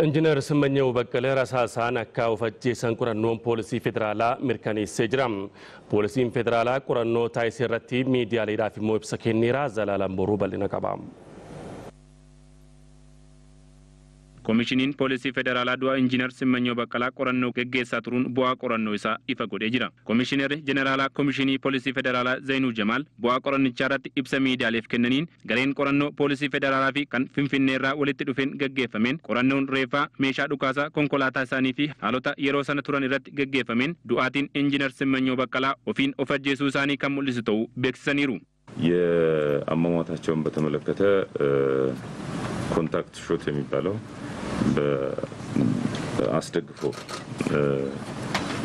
Injiinar Simmanyaw Baqqalee rasaasaan akka of ajjeesan qorannoon poolisii federaalaa mirkaneessee jira. Poolisiin federaalaa qorannoo taasise irratti miidiyaaleedhaaf immoo ibsa kenneera. Zalaalaan Boruu bal'ina qaba. Koomishiniin Poolisii Federaalaa du'a Injiinar Simmanyaw Baqqalaa qorannoo geggeessaa turuun bu'aa qorannoo isaa ifa godhee jira. Koomishinarri Jeneraalaa Koomishinii Poolisii Federaalaa Zainuu Jamaal bu'aa qorannichaa irratti ibsa miidiyaaleef kennaniin gareen qorannoo Poolisii Federaalaa fi kan Finfinnee irraa walitti dhufeen geggeeffameen qorannoon reeffaa, meeshaa dhukaasaa, konkolaataa isaanii fi haalota yeroo sana turan irratti geggeeffameen du'aatiin Injiinar Simmanyaw Baqqalaa ofiin of ajjeesuu isaanii kan mul'isu ta'uu beeksisaniiru. የአሟሟታቸውን በተመለከተ ኮንታክት ሾት የሚባለው አስደግፎ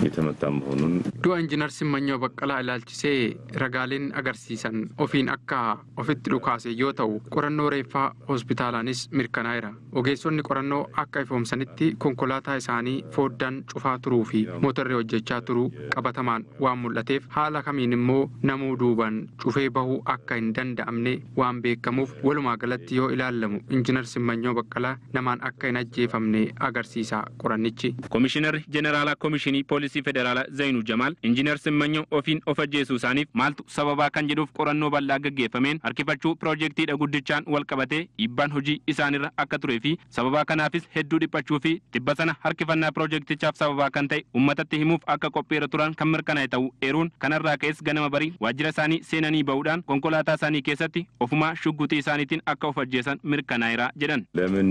የተመታ መሆኑን Du'a Injiinar Simmanyaw Baqqalaa ilaalchisee ragaaleen agarsiisan ofiin akka ofitti dhukaase yoo ta'u, qorannoo reeffaa hospitaalaanis mirkanaa'eera. Ogeessonni qorannoo akka ifoomsanitti konkolaataa isaanii foddaan cufaa turuu fi mootorri hojjechaa turuu qabatamaan waan mul'ateef, haala kamiin immoo namuu duubaan cufee bahuu akka hin danda'amne waan beekamuuf, walumaa galatti yoo ilaalamu Injiinar Simmanyaw Baqqalaa namaan akka hin ajjeefamne agarsiisa qorannichi. Koomishinarri Jeneraalaa Koomishinii Poolisii Federaalaa Zainuu Jamaal Injiinar Simmanyaw ofiin of ajjeesuu isaaniif maaltu sababaa kan jedhuuf qorannoo bal'aa gaggeeffameen harkifachuu piroojeektiidha guddichaan wal qabatee dhiibbaan hojii isaanirra akka turee fi sababaa kanaafis hedduu dhiphachuu fi tibba sana harkifannaa piroojeektichaaf sababaa kan ta'e uummatatti himuuf akka qophiirra turan kan mirkanaa'e ta'uu eeruun, kanarraa ka'es ganama barii waajjira isaanii seenanii ba'uudhaan konkolaataa isaanii keessatti ofumaa shugguxii isaaniitiin akka of ajjeesan mirkanaa'eera jedhan. ለምን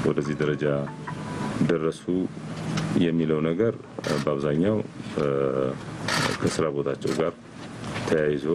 ወደዚህ ደረጃ ደረሱ የሚለው ነገር በአብዛኛው ከስራ ቦታቸው ጋር ተያይዞ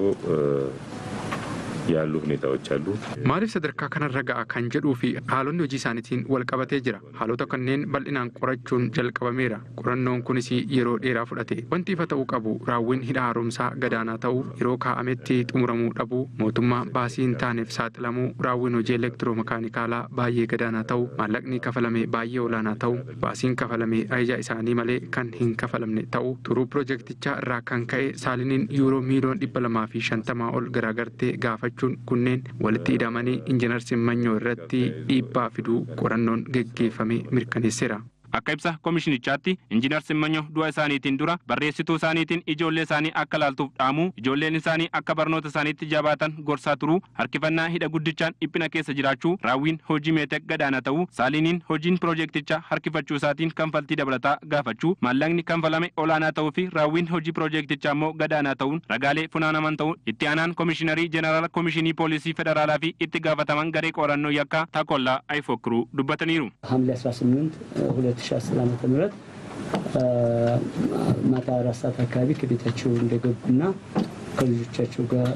ያሉ ሁኔታዎች አሉ። Maaliif sadarkaa kanarra ga'a kan jedhuu fi haalonni hojii isaaniitiin wal qabatee jira. Haalota kanneen bal'inaan qorachuun jalqabameera. Qorannoon kunis yeroo dheeraa fudhate. Wanti ifa ta'uu qabu raawwiin hidha haaromsaa gadaanaa ta'uu, yeroo kaa'ametti xumuramuu dhabuu, mootummaa baasii hin taaneef saaxilamuu, raawwiin hojii elektiroomakaanikaalaa baay'ee gadaanaa ta'uu, maallaqni kafalame baay'ee olaanaa ta'uu, baasiin kafalame ajaja isaanii malee kan hin kafalamne ta'uu, turuu piroojeektichaa irraa kan ka'e saaliniin yuuroo miiliyoona 250 ol garaagartee gaafachuun, kunneen walitti hidhamanii Injiinar Simmanyaw irratti dhiibbaa fiduu qorannoon geggeeffame mirkaneesseera. Akka ibsa koomishinichaatti Injiinar Simmanyaw du'a isaaniitiin dura barreessituu isaaniitiin ijoollee isaanii akka laaltuuf dhaamuu, ijoolleen isaanii akka barnoota isaaniitti jabaatan gorsaa turuu, harkifannaa hidha guddichaan dhiphina keessa jiraachuu, raawwiin hojii meetek gadaana ta'uu, saaliiniin hojiin piroojeektichaa harkifachuu isaatiin kanfaltii dabalataa gaafachuu, maallaqni kanfalame olaanaa ta'uu fi raawwiin hojii piroojeektichaa immoo gadaanaa ta'uun ragaalee funaanaman ta'uu itti aanaan koomishiinarii Jeneraal Koomishinii Poolisii Federaalaa fi itti gaafataman garee qorannoo yakkaa Takollaa Ayifokkiruu dubbataniiru. ሐምሌ 18 2010 ዓ.ም. ማታ 4 ሰዓት አካባቢ ከቤታቸው እንደገቡና ከልጆቻቸው ጋር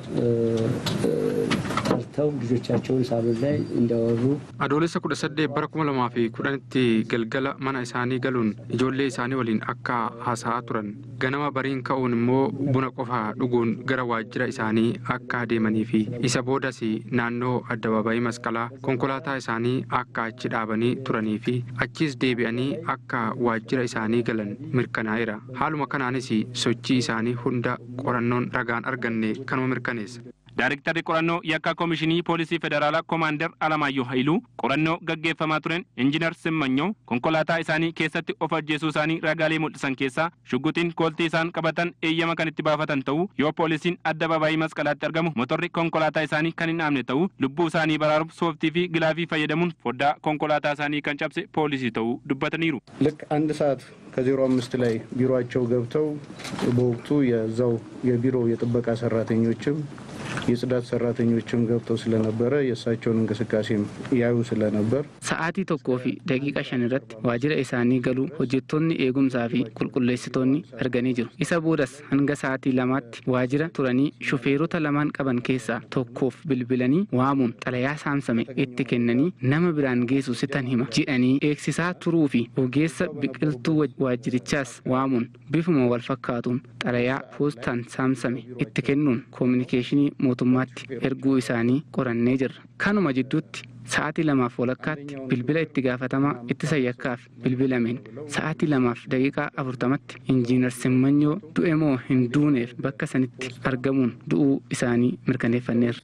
ጠርተው ልጆቻቸውን ሳሎን ላይ እንዲያወሩ Adoolessa 18 bara 2010tti galgala mana isaanii galuun ijoollee isaanii waliin akka haasa'aa turan, ganama bariin ka'uun immoo buna qofa dhuguun gara waajjira isaanii akka adeemanii fi isa boodas naannoo addabaabayii Masqalaa konkolaataa isaanii akka achi dhaabanii turanii fi achiis deebi'anii akka waajjira isaanii galan mirkanaa'eera. Haaluma kanaanis sochii isaanii hunda qorannoon ragaan arganne kanuma mirkaneessa. Daarektarri qorannoo yakkaa Koomishinii Poolisii Federaalaa Koomaandar Alamaayyoo Hayiluu qorannoo gaggeeffamaa tureen Injiinar Simmanyaw konkolaataa isaanii keessatti of ajjeesuu isaanii ragaalee mul'isan keessaa shugguxiin kooltii isaan qabatan eeyyama kan itti baafatan ta'uu, yoo poolisiin addabaabaayii Masqalaatti argamu motorri konkolaataa isaanii kan hin dhaamne ta'uu, lubbuu isaanii baraaruuf sooftii fi gilaafii fayyadamuun foddaa konkolaataa isaanii kan cabse poolisii ta'uu dubbataniiru. ልክ 1 ሰዓት ከ05 ላይ ቢሮአቸው ገብተው በወቅቱ የዛው የቢሮ የጥበቃ ሰራተኞችም የጽዳት ሰራተኞችም ገብተው ስለነበረ የእሳቸውን እንቅስቃሴም ያዩ ስለነበር Sa'aatii 1:05 irratti waajjira isaanii galuu hojjettoonni eegumsaa fi qulqulleessitoonni arganii jiru. Isa boodas hanga sa'aatii 2tti waajjira turanii shufeerota lamaan qaban keessaa tokkoof bilbilanii waamuun xalayaa saamsame itti kennanii nama biraan geessu sitan hima jedhanii eegsisaa turuu fi ogeessa biqiltuu waajjirichaas waamuun bifuma wal fakkaatuun xalayaa poostaan saamsame itti kennuun koominikeeshinii mootummaatti erguu isaanii qorannee jirra. Kanuma jidduutti sa'aatii lamaaf walakkaatti bilbila itti gaafatamaa ittisa yakkaaf bilbilameen sa'aatii 2:40tti Injiinar Simmanyaw du'e moo hin duuneef bakka sanitti argamuun du'uu isaanii mirkaneeffanneerra.